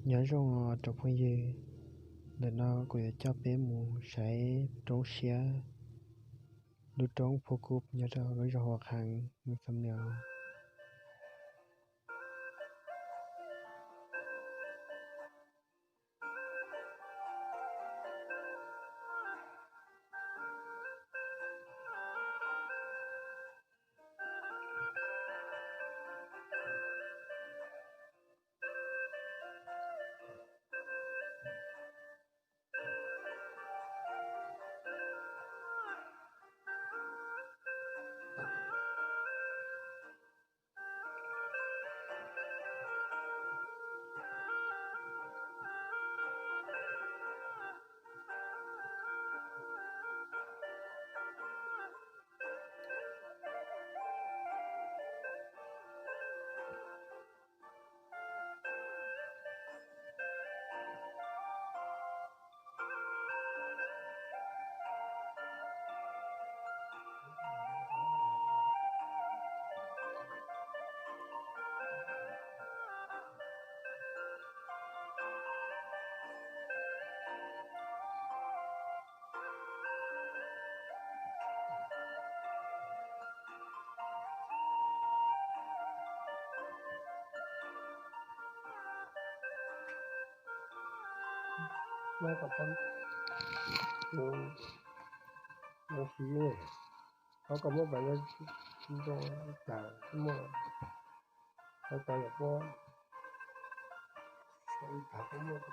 Nyob zoo os cov phooj ywg, ntawm no kuv yuav coj peb mus saib roob siab, lub roob Phu Kub nyob rau lub zos Huas Kheev, mus xeem nws os. Mab kom pab no siv, qhov kom muab pab no tsis zoo tas muaj, qhov tas yog pob, ib thav pob muaj.